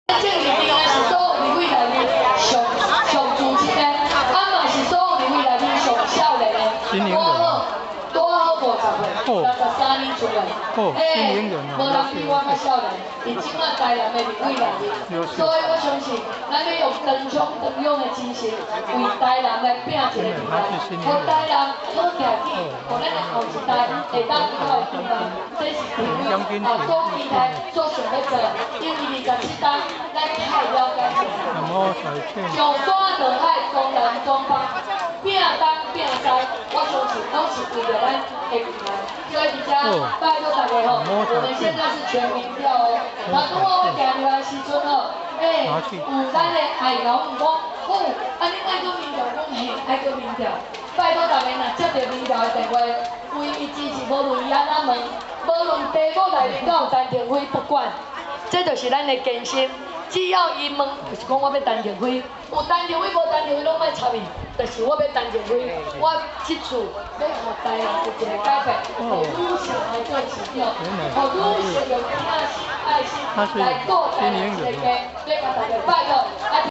政治定的是所有立委內面上上資深的，啊嘛是所有立委內面上少年的，拄好拄好50歲，63年出來，欸，無人比我較少年，佇這馬台南的立委內面，所以我相信，咱欲用長衝長勇的精神，為台南來拼一个未來，予台南好徛起，予咱的後一代會當較有希望。這是評委啊所期待、所想欲做，因為27冬，咱太了解上山落海，東南東北，拼東拼西，我相信攏是為著咱的未來。所以佇遮拜託大家吼，我們現在是全民票哦。那拄好我行入來時陣吼，欸，有咱的愛賢講，好，啊你愛做民調，講嘿，愛做民調。拜託大家，若接著民調的電話，唯一支持，無論伊按怎問，無論題目內面敢有陳亭妃，不管，這就是咱的堅心。只要伊問，就是講我欲陳亭妃，有陳亭妃無陳亭妃攏莫插伊，就是我欲陳亭妃，我這次欲予台南有一個改變，予女性來做市長，予女性用疼心愛心來顧台南這個家，欲共大家拜託。